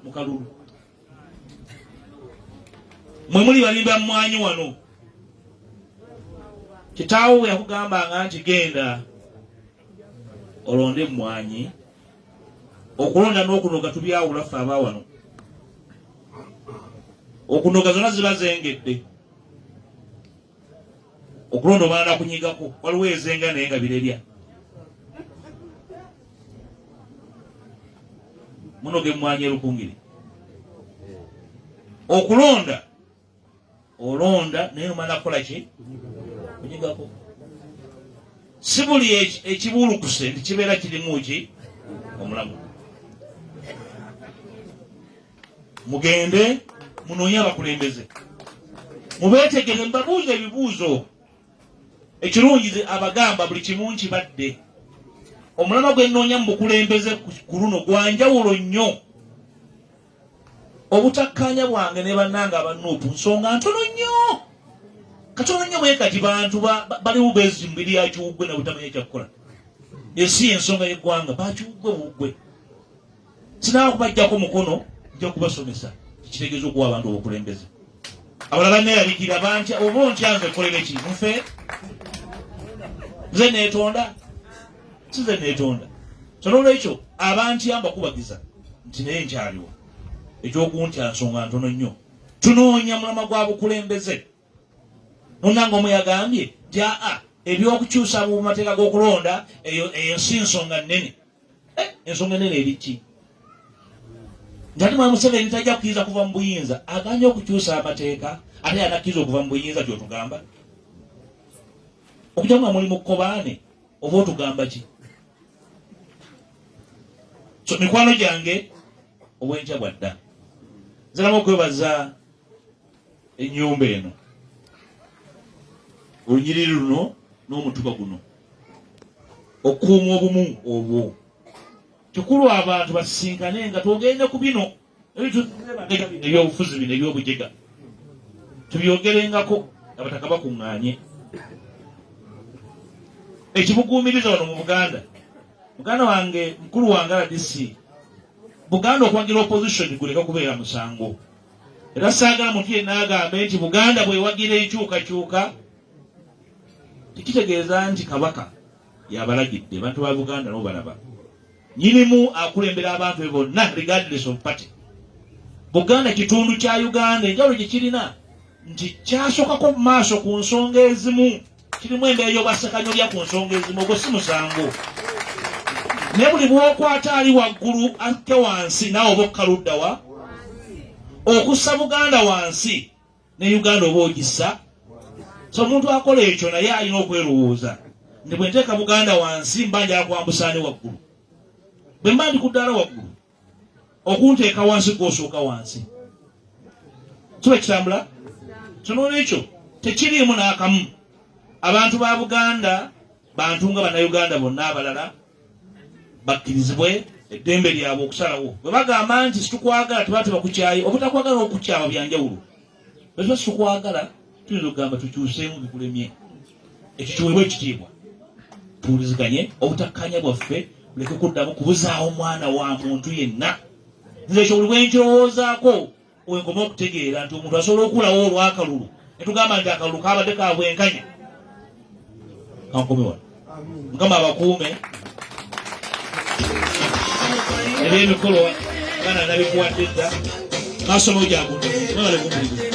Mu kalulu mwe muli balimba mmwanyi wano. Kitaawo bwe yakugambanga nti genda olonde emmwanyi, okulonda n'okunoga tubyawula ffe aba wano. Okunoga zonna ziba zengedde, okulonda omala nakunyigako, waliwo ezenga naye nga birerya. Munoga emmwanyi erukungire. Okulonda olonda naye omala kukola ki? Kunyigako. Si buli ekibuulukuse nti kibeera kirimu ki omulamu. Mugende munoonye abakulembeze, mubeetegere, mubabuuze ebibuuzo. Ekirungi abagamba buli kimu nkibadde. Omulama gwe nnoonya mu bukulembeze ku luno gwa njawulo nnyo. Obutakkaanya bwange ne bannange aba Nuupu nsonga ntono nnyo, katono nnyo bwe kati. Bantu baliwo bezi mu biri ya kiwuggwe na butamanya ekyakukola. Ensi y'ensonga y'eggwanga, bakiwuggwe buwuggwe. Sinaba kubajjako mukono, nja kubasomesa ekitegeeza okuwa abantu obukulembeze. Abalala banneeralikira bantya, oba ontya nze nkolere ki? Nfe nze neetonda, si nze neetonda. So n'olwekyo abantya mbakubagiza nti naye nkyaliwo. Ekyokuntya nsonga ntono nnyo. Tunoonya mulama gwa bukulembeze. Munnange omu yagambye nti aa ebyokukyusa mu mateeka g'okulonda eyo eyo si nsonga nnene. Ensonga ennene eri ki? Nti ate Mwami Museveni tajja kukkiriza kuva mu buyinza, aganye okukyusa amateeka, ate yanakkiriza okuva mu buyinza ky'otugamba? Okujja nga muli mu kkobaane oba otugamba ki? So mikwano gyange, obwenkya bwadda. Nziramu okwebaza ennyumba eno, olunyiriri luno n'omutuba guno, okukuuma obumu obwo kikulu. Abantu basisinkane nga twogende ku bino ebyobufuzi bino ebyobujega, tubyogerengako abataka bakuŋŋaanye. Ekibuguumiriza wano mu Buganda, muganda wange, mukulu wange RDC, Buganda okwagira opposition guleka kubeera musango. Era saagala muntu yenna agambe nti Buganda bwewagira enkyukakyuka tekitegeeza nti Kabaka yabalagidde. Abantu ba Buganda nabo balaba nyinimu akulembera abantu be bonna regardless of party. Buganda kitundu kya Uganda, enjawulo gye kirina nti kyasokako mu maaso ku nsonga ezimu, kirimu embeera y'obwassekanyolya ku nsonga ezimu, ogwo si musango. Naye buli bw'okwata ali waggulu akke wansi, naawe oba okka ludda wa okussa Buganda wansi ne Uganda oba ogissa. So omuntu akola ekyo naye alina okwerowooza nti bwe nteeka Buganda wansi mba njala kwambusaani waggulu, bwe mba ndi ku ddaala waggulu okunteeka wansi gw'osooka wansi, kiba kitambula. So n'olwekyo tekiriimu n'akamu. Abantu ba Buganda bantu nga Bannayuganda bonna abalala, bakkirizibwe eddembe lyabwe okusalawo. Bwe bagamba nti situkwagala, teba tebakukyaye. Obutakwagala n'okukyawa byanjawulo. Bwe tuba situkwagala tuyinza okugamba tukyuseemu bikulemye, ekyo kiweebwa ekitiibwa, tuwuliziganye, obutakkanya bwaffe buleke kuddamu kubuzaawo mwana wa muntu yenna. Nze ekyo buli bwenkirowoozaako wenkoma okutegeera nti omuntu asobola okulawo olw'akalulu ne tugamba nti akalulu kabadde ka bwenkanya. Kankome wano, Mukama abakuume. Ebyemikolo gana nabikuwadde dda, maaso mo gyagunde mwebale kumpuliriza.